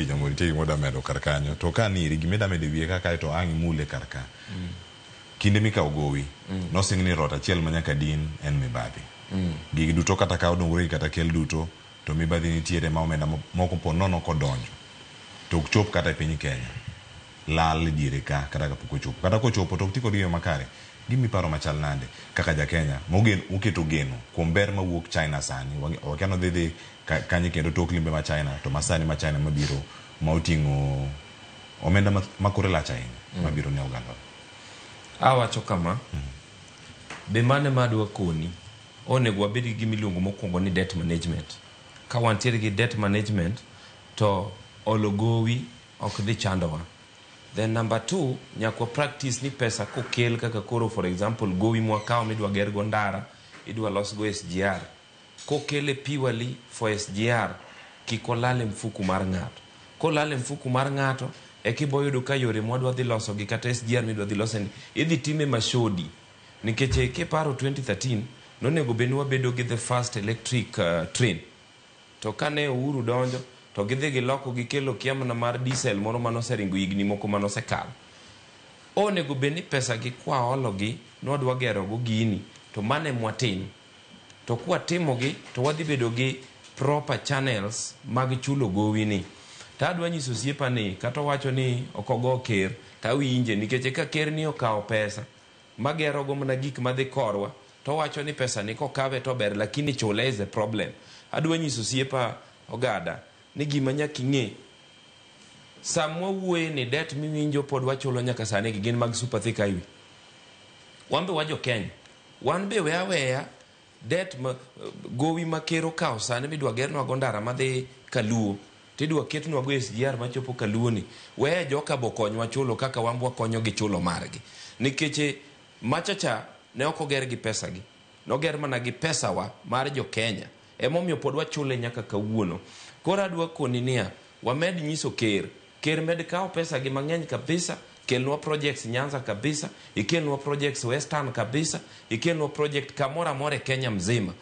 Iri Nyamori, nitie gima wadwa medo kar kanyo. To ka ni iri, gima idwa medo e wiye ka kae to ang' imule kar ka. Kinde mikawo gowi, nosing ni rot achiel ma nyaka din en mibadhi. Gigi duto kata ka odongore gi kata kel duto, to mibadhi nitiere ma omenda moko po nono kodonjo to ok chop kata e piny Kenya. Lal e diere ka kata kapok ochopo. Kata kochopo to ok ti kodgi e yo makare. Gimi paro machal nade kaka ja Kenya mogen, moketo geno kuom ber mawuok China sani. Wakia ni odhi dhi kanye kendo tok limbe ma China to masani ma China mabiro ma oting'o omenda ma kore lach ahinya mabiro ne oganda. Awacho kama, be mane ma adwa koni, onego wabed gi gima iluongo mokwongo ni debt management. Ka wantiere gi debt management, to olo gowi ok dhi chandowa. Then number two, nyaka wa practice ni pesa kokel kaka koro for example gowi mwakawo midwa ger go ndara, idwa los go SGR. Kokele purely for SGR, kik olal e mfuku mar ng'ato. Kolal e mfuku mar ng'ato, eka ibo yudo ka yore mwadwa dhi loso gi kata SGR midwa dhi lose ni, idhi time mashodi. Nikech kiparo 2013, nonego bed ni wabedo gi the first electric train. To kane Uhuru donjo, to gidhi giloko gikelo kia mana mar diesel moro manoseringo higni moko manosekalo. Onego bed ni pesa gi kwaolo gi, nwadwa gero go gini, to mano e mwatim. To kwatimo gi, to wadhi bedo gi proper channels mag chulo gowi ni. To adwa nyiso osiepa ni, kata owacho ni ok ogo ker, to awinje, nikech ka ker ni okawo pesa, magero go mana gik madhi korwa, to owacho ni pesa ni kokawe to ber, lakini chule is a problem. Adwa nyiso osiepa Ogada, ni gima nyaka ing'e, samwa wuoye ni debt miwinjo pod wachulo nyaka sani gi gin mag Super Thika Highway. Wan be wa jo Kenya. Wan be we aweya debt ma, gowi ma ker okawo sani midwa gernwa go ndara madhi Kaluo, tidwa ketnwa go SGR machopo Kaluo ni, weya joka bo konywa chulo kaka wan wakonyo gi chulo margi. Nikech machacha ne ok oger gi pesa gi. Noger mana gi pesawa mar jo Kenya. Emomiyo pod wachule nyaka kawuono. Koro adwa koni niya, wamed nyiso ker. Ker med kawo pesa gi mang'eny kabisa, kelnwa projects Nyanza kabisa, ikelnwa projects Western kabisa, ikelnwa project kamoro amora e Kenya mzima.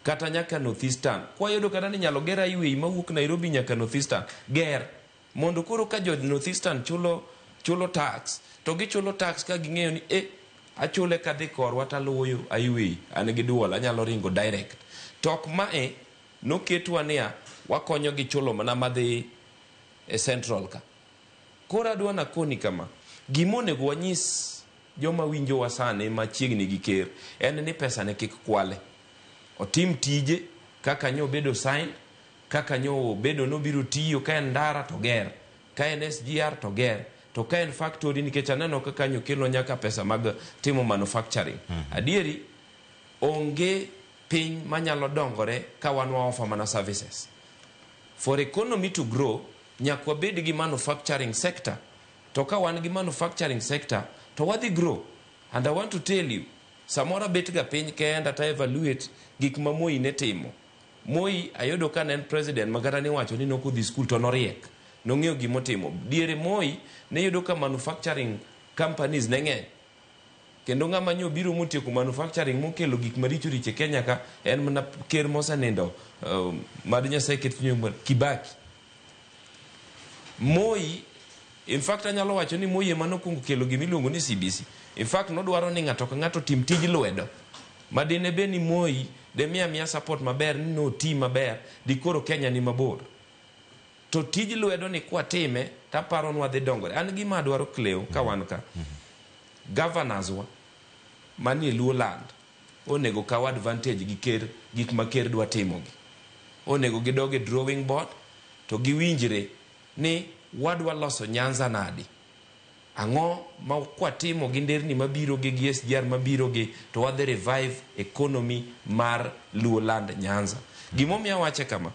Kata nyaka North Eastern. Kwayudo kata ni nyalo ger highway mawuok Nairobi nyaka North Eastern, ger. Mondo koro ka jo North Eastern chulo tax, to gichulo tax ka ging'eyo ni achule kadhi korwa taluwo yo highway, an gi duol, anyalo ringo direct. To ok mae, noketwa niya, wakonyo gi chulo mana madhi e Central ka. Koro adwa nakoni kama, gima onego wanyis joma winjowa sani machiegni gi ker, en ni pesa ne kik kwale. Otim tije kaka nyo bedo signed, kaka nyo bedo nobiro tiyo, ka en ndara to ger, ka en SGR to ger, to ka en factory, nikech aneno kaka nyo kelo nyaka pesa mag timo manufacturing. Adieri, onge piny manyalo dongore ka wan wa offer mana services. For economy to grow, nyaka wabed gi manufacturing sector. To ka wan gi manufacturing sector, to wadhi grow. And I want to tell you, samoro abet ga piny kenda ta evaluate gik ma Moi ne timo. Moi ayudo ka ne en president ma kata niwacho ni nokodhi school to noriek. Nong'eyo gimotimo. Diere Moi ne yudo ka manufacturing companies ne ng'eny. Kendo ng'ama nyo biro motieko manufacturing mokelo gik maricho richo e Kenya ka en mana ker mosenindo, mad Nyasaye ket chunye Kibaki. Moi, in fact anyalo wacho ni Moi ema nokwongo kelo gima iluongo ni CBC. In fact nodwaro ni ng'ato ka ng'ato tim tij lwedo. Ma dine bed ni Moi de miya miya support maber ni noti maber, dikoro Kenya ni mabor. To tij lwedo ni kwatime, taparo ni wadhi dongore. An gima adwaro Cleo ka wan ka. Governors wa manie Luo land onego kaw advantage gi ker gik ma ker dwa timogi. Onego gidog e drawing board to giwinjre ni wadwa loso Nyanza nadi. Ang'o ma kwatimo gi nderni mabiro gi SGR mabiro gi to wadhi revive economy mar Luo land Nyanza. Gimomiyo awache kama,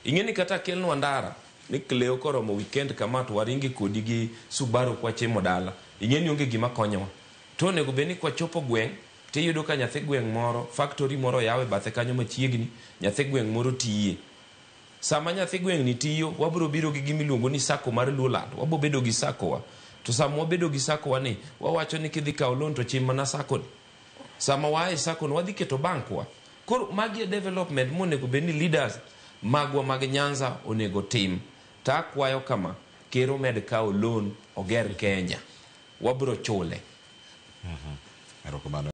ing'e ni kata kelnwa ndara ni Cleo koromo weekend kama to waringi kodi gi Subaru kwachimo dala, ing'e ni onge gima konyowa. To onego bed ni kwachopo gweng' tiyudo ka nyathi gweng' moro, factory moro oyaw e bathe kanyo machiegni, nyathi gweng' moro tiye. Sama nyathi gweng' ni tiyo, wabiro biro gi gima iluongo ni sacco mar Luoland. Wabo bedo gi sacco wa. To sama wabedo gi sacco wa ni, wawacho ni kidhi kawo loan to chim mana sacco ni. Sama waa e sacco no, wadhi keto bank wa. Koro magi e development monego bed ni leaders magwa mag Nyanza onego tim. To akwayo kama, ker omed kawo loan oger Kenya. Wabro chule. Erokamano.